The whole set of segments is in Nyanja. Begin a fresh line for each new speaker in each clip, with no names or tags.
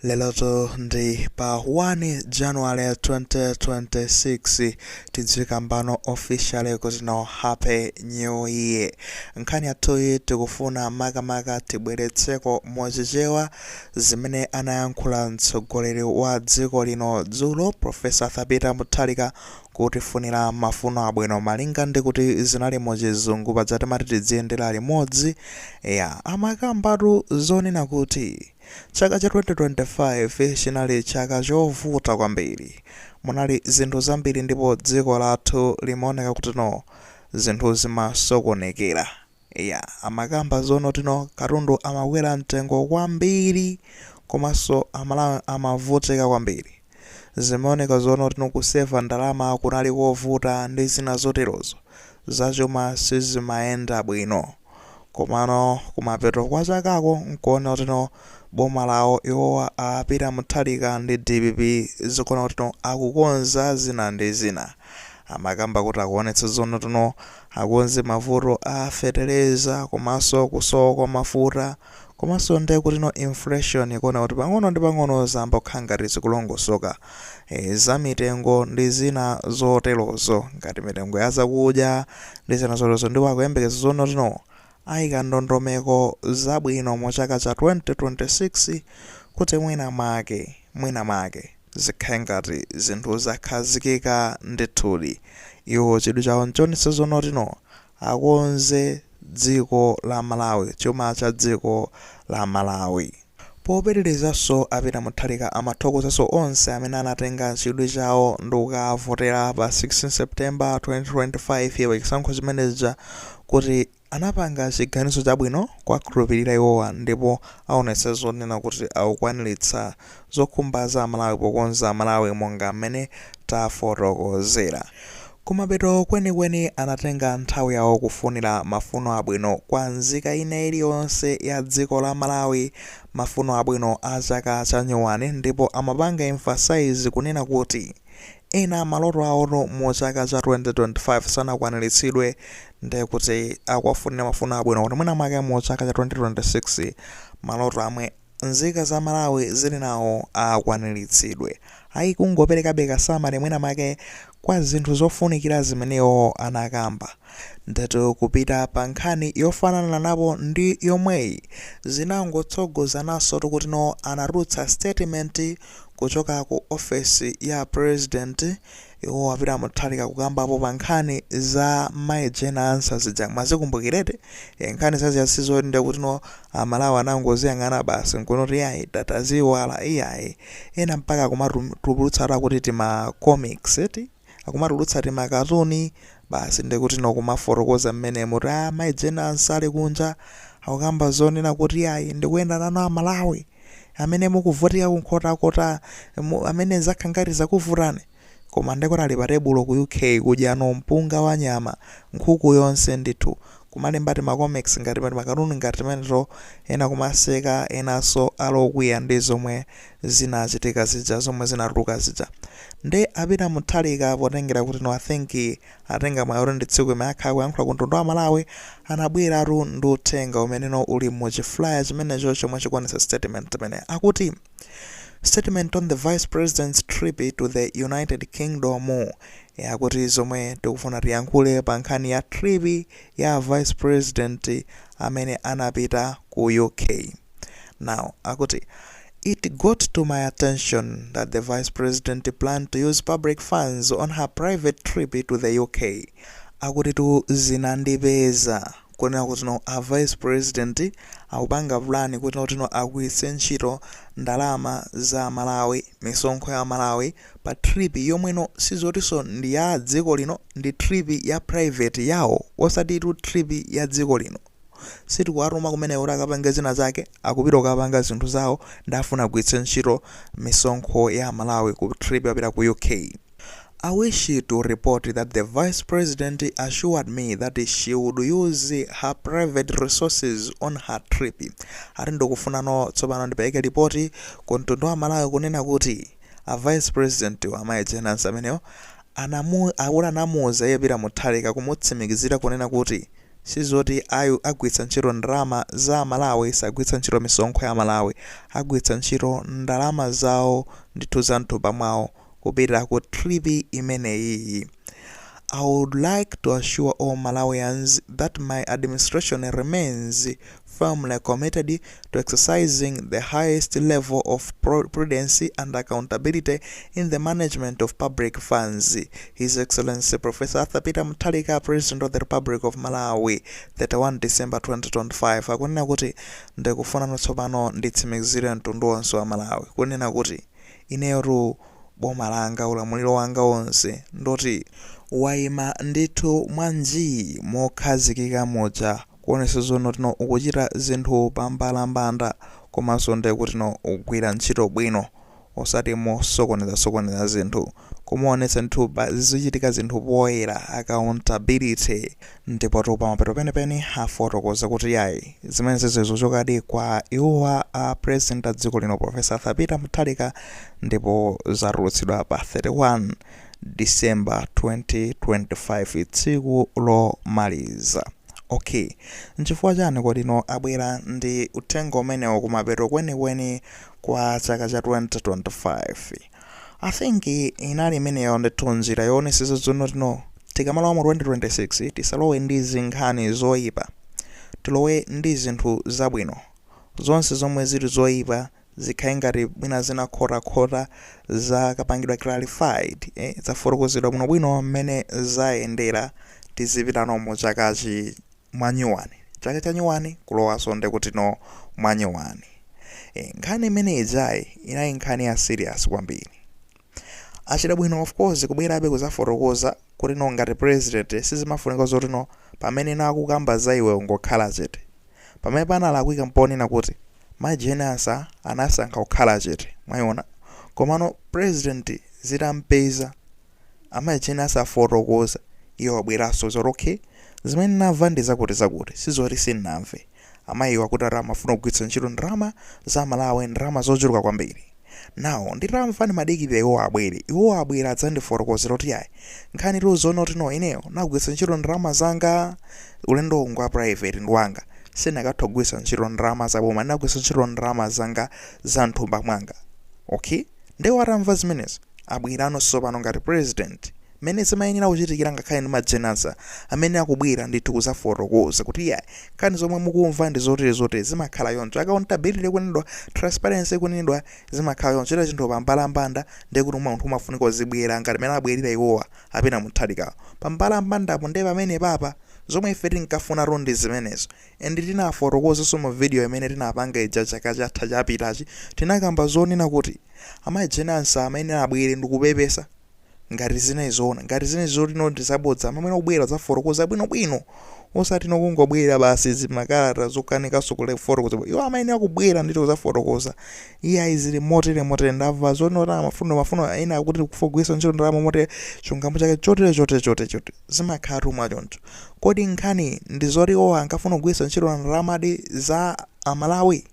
Lerotu ndi pa 1 January 2026. Tidzikambano officially kuti no, happy new year. Nkhani yathuyi tikufuna makamaka tibweretseko mochichewa zimene anayankhula mtsogoleri wa dziko lino dzulo, Professor Arthur Mutharika, kutifunira mafuno abwino malinga ndi kuti zinali muchizungu. Paja timati tidziyendera limodzi ya amakambatu zonena kuti chaka cha 2025 chinali chaka chovuta kwambiri, munali zinthu zambiri ndipo dziko lathu limaoneka kuti no, zinthu zimasokonekera. Ya, amakamba zono tino katundu amakwera mtengo kwambiri, komanso Amalawi amavutika kwambiri. Zimaoneka zono tino kuseva ndalama kunali kovuta ndi zina zoterozo, zachuma sizimayenda bwino. Komano kumapeto kwa chakako nkuona tino boma lawo iwowa a Peter Mutharika ndi DPP zikuona kuti no, akukonza zina ndi zina. Amakamba kuti akuonetsa zono tino akonze mavuto a feteleza komanso kusowa kwa mafuta, komanso ndiye kuti no, inflation ikuona kuti pang'ono ndi pang'ono zamba kukhala ngati zikulongosoka, za mitengo ndi zina zoterozo, ngati mitengo ya zakudya ndi zina zoterozo. Ndipo akuyembekeza zono tino ayika ndondomeko zabwino mu chaka cha 2026 kuti mwina mwake zikhale ngati zinthu zakhazikika ndithudi. Iwo chidwi chawo nchonetsa zono tino akonze dziko la Malawi, chuma cha dziko la Malawi. Popitirizanso, a Peter Mutharika amathokozanso onse amene anatenga chidwi chawo ndi kukavotera pa 16 September 2025 pa chisankho chimenecha, kuti anapanga chiganizo chabwino kuwakhulupirira iwowa, ndipo aonetsa zonena kuti akukwaniritsa zokhumba za Malawi pokonza Malawi monga mmene tafotokozera. Kumapeto kwenikweni anatenga nthawi yawo kufunira mafuno abwino kwa nzika ina iliyonse ya dziko la Malawi, mafuno abwino a chaka cha nyuwani, ndipo amapanga emphasize kunena kuti ena maloto awoto mu chaka cha 2025 sanakwaniritsidwe, ndiye kuti akuwafunira mafuno abwino kuti mwina mwake mu chaka cha 2026 maloto amwe nzika za Malawi zili nawo akwaniritsidwe. Ayi, kungoperekabe ka summary mwina mwake kwa zinthu zofunikira zimenewo anakamba. Ndatu kupita pa nkhani yofanana napo ndi yomweyi, zinangotsogozananso kuti no, anatulutsa statement kuchoka ku ofesi ya president, iwo a Peter Mutharika, kukambapo pa nkhani za Mai Jane Ansah zija. Mwazikumbukirete nkhani zaziyasizo, ndi kuti no, Amalawi anangoziyang'ana basi nkunoti yayi, tataziwala. Iyayi, ena mpaka akumatulutsa kuti tima comics eti, akumatulutsa timakatuni basi, ndikuti no, kumafotokoza mmene muti a Mai Jane Ansah ali kunja akukamba zonena kuti yayi, ndikuyenda nanu Amalawi amene mukuvutika kunkhotakota, amene zakha ngati zakuvutani. Koma ndikuti ali pa tebulo ku UK kudyano mpunga wa nyama, nkhuku yonse ndithu, kumalemba tima comics ngati timakatuni ngati timeneto, ena kumaseka, enanso alokwiya ndi zomwe zinachitika zija, zomwe zinatuluka zija. Ndi a Peter Mutharika, potengera kuti no, I think atenga mwayi kuti ndi tsiku imene akhala kuyankhula ku mtundu wa Malawi, anabweratu ndi uthenga umeneno uli mu chiflyer chimenecho chomwe chikuonetsa statement imene akuti "Statement on the Vice President's trip to the United Kingdom", yakuti zomwe tikufuna tiyankhule pa nkhani ya trip ya vice president amene anapita ku UK. Now akuti, "It got to my attention that the vice president planned to use public funds on her private trip to the UK." Akuti tu zinandipeza kunena kuti no, a vice president akupanga plan kuti no, agwiritse ntchito ndalama za Malawi, misonkho ya Malawi, pa trip yomweno sizotinso ndi ya dziko lino, ndi trip ya private yawo, osatitu trip ya dziko lino. Sitikuwatuma kumene kuti akapange zina zake, akupita kukapanga zinthu zawo, ndafuna agwiritse ntchito misonkho ya Malawi ku trip yapita ku UK. "I wish to report that the Vice President assured me that she would use her private resources on her trip." Ati ndikufunano tsopano ndipereke ripoti ku mtundu wa Malawi kunena kuti a vice president amayi Jane amenewo anamu akuti anamuwuza iye Peter Mutharika, kumutsimikizira kunena kuti Sizoti ayu agwiritsa ntchito ndalama za Malawi, sagwiritsa ntchito misonkho ya Malawi, agwiritsa ntchito ndalama zawo ndithu za mthumba mwawo kupita ku trip imeneyiyi. "I would like to assure all Malawians that my administration remains firmly committed to exercising the highest level of prudence and accountability in the management of public funds." His Excellency Professor Arthur Peter Mutharika, President of the Republic of Malawi, 31 December 2025. Akunena kuti ndikufuna tsopano nditsimikizire mtundu wonse wa Malawi kunena kuti ineyotu boma langa, ulamuliro wanga wonse ndoti wayima ndithu mwanji mokhazikika muja kuonetsa zonotino ukuchita zinthu pambalambanda, komanso ndiye kutino ukugwira ntchito bwino, osati mosokoneza zinthu, kumaonetsa ndithu zichitika zinthu poyera, accountability. Ndipo pamapeto penipeni afotokoza kuti yayi, zimene zizochokadi kwa iwowa a President a dziko lino, Professor Arthur Peter Mutharika, ndipo zatulutsidwa pa 31 December 2025, tsiku lomaliza. Okay, nchifukwa chani kodino abwera ndi uthenga umenewo kumapeto kwenikweni kwa chaka cha 2025? I think inali imeneyo ndithu njira yoonetsetsa zonotino tikamalowa mu 2026 tisalowe ndi zinkhani zoyipa, tilowe ndi zinthu zabwino. Zonse zomwe zili zoyipa zikhale ngati mwina zinakhotakhota, zakapangidwa clarified, zafotokozedwa bwinobwino mmene zayendera. Tizipitano mu chakachi mwanyuwani, chaka cha nyuwani, kulowaso ndekuti no mwanyuwani. Nkhani imene ijayi inali nkhani ya serious kwambiri. Achita bwino, of course, kubwerabe kuzafotokoza kuti no, ngati president sizimafunika zoti no, pamene nakukamba za iwe ungokhala chete. Pamene panalakwika mponena kuti Mayi Jane Ansah anasankha kukhala chete, mwayiona? Komano president zitampeza amayi Jane Ansah afotokoza, iye wabweranso zoti okay, zimene namva ndi zakuti zakuti, sizoti sinnamve. Amayiwa kuti ati amafuna kugwiritsa ntchito ndalama za Malawi, ndalama zochuluka kwambiri. Nawo nditamva ndimadikirira iwo abwere. Iwo abwera adzandifotokozera kuti yayi, nkhani tiuzoona kuti no, ineyo nagwiritsa ntchito ndalama zanga, ulendo ngwa private ndi wanga, sindinakatha kugwiritsa ntchito ndalama zaboma, ndinagwiritsa ntchito ndalama zanga za mthumba mwanga. Okay, ndiwo atamva zimenezo abwerano tsopano ngati president, mmene zimayenera kuchitikira. Ngakhale ndi ma Jane Ansah amene akubwera ndithu kuzafotokoza kuti yayi, nkhani zomwe mukumva ndi zotere zotere, zimakhala yoncho. Accountability kunenedwa, transparency kunenedwa, zimakhala yoncho. Chita chinthu pambalambanda, ndiye kuti munthu umafunika uzibwera ngati mmene abwerera iwowa apena Mutharikawo pambalambandapo. Ndiye pamene papa zomwe ife tinkafuna ndi zimenezo. And tinafotokozanso mu video imene tinapanga ija chaka chatha chapitachi, tinakamba zonena kuti amayi Jane Ansah amene abwere ndikupepesa ngati zinayi zoona, ngati zinayi zoti no ndizabodza, amene kubwera zafotokoza bwinobwino, osati nokungobwera basi zimakalata zokanikanso kufotokoza. Iwo amayenera kubwera ndito kuzafotokoza, iye zili motere motere, ndamva zonota mafuno mafuno ena akuti kufogwisa ntchito ndalama motere, chilungamo chake chotere chotere chotere chotere. Zimakhala tumwa choncho. Kodi nkhani ndi zoti iwo ankafuna kugwiritsa ntchito ndalamadi za Amalawi,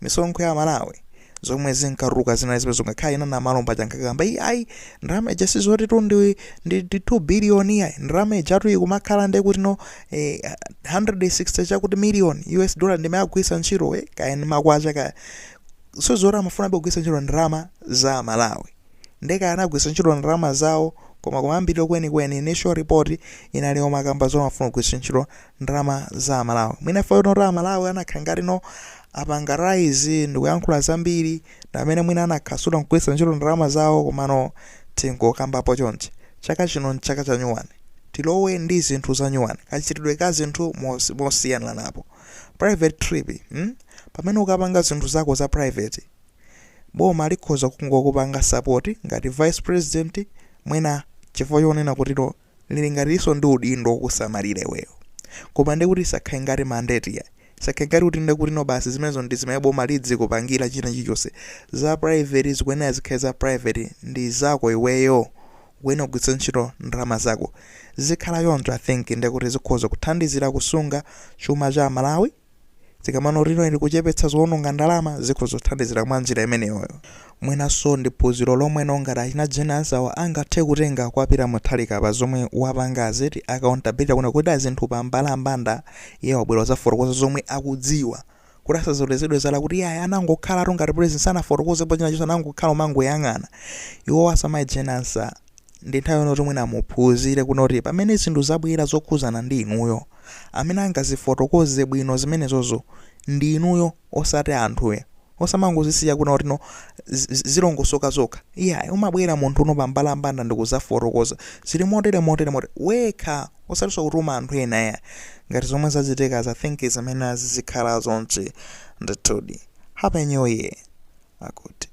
misonkho ya Amalawi, zomwe zinkatuluka zinali zimenezo? Ngakhale ina Namalomba chankakamba, iyi ayi, ndalama ija sizoti tu ndi 2 billion, iyayi, ndalama ijatu ikumakhala ndi kuti no 160 chakuti million US dollar ndimene agwiritsa ntchito, kaya ndi makwacha kaya. Sizoti amafuna kugwiritsa ntchito ndalama za Malawi, ndeka anagwiritsa ntchito ndalama zawo, koma kumayambiriro kwenikweni initial report inali omakamba zomwe amafuna kugwiritsa ntchito ndalama za Malawi. Mwina ife noti Amalawi anakhala ngati no apanga rise ndikuyankhula zambiri, ndi amene mwina anakhasula kugwiritsa ntchito ndalama zawo. Komano tingokambapo chonchi, chaka chino nchaka cha nyuwani, tilowe ndi zinthu za nyuwani, kachitidwe ka zinthu mosiyana napo. Private trip, Pamene ukapanga zinthu zako za private, boma likhoza kungokupanga support ngati vice president, mwina chifukwa chonena kuti lo lili ngatinso ndi udindo wokusamalira iweyo, koma ndikuti isakhale ngati mandate ya, isakhale ngati kuti ndikuti no, basi, zimenezo ndi zimene boma lidzikupangira china chilichonse. Za private zikuyenera zikhale za private, ndi zako iweyo, ukuyenera kugwiritsa ntchito ndalama zako. Zikhala yoncho, I think ndikuti zikhoza kuthandizira kusunga chuma cha Malawi. Tikamanoti ili kuchepetsa zowononga ndalama, zikhoza kuthandizira mwa njira imeneyoyo. Mwinanso ndi phunziro lomwe ngati achina Jane Ansah angathe kutenga kwa Peter Mutharika pa zomwe wapanga zeti accountability, kuna kuti zinthu pa mbalambanda, iye wabwera zafotokoza zomwe akudziwa, kuti asazolezedwe zala kuti iye anangokhala ngati president sanafotokozepo china chonse, anangokhala umangoyang'ana. Iwo asamayi Jane Ansah, ndi nthawi yoti mwina muphunzire kunoti pamene zinthu zabwera zokhuzana ndi inuyo, amene angazifotokoze bwino zimenezozo ndi inuyo, osati anthuyo. Osamangozisiya kuna kuti no zilongosoka zokha. Iyayi, umabwera munthu uno pambalambanda ndikuzafotokoza zili motere motere motere wekha, osatinso kutuma anthu ena ya ngati zomwe zachitika. I think zimene zizikhala zonse ndithudi. Happy New Year, akuti.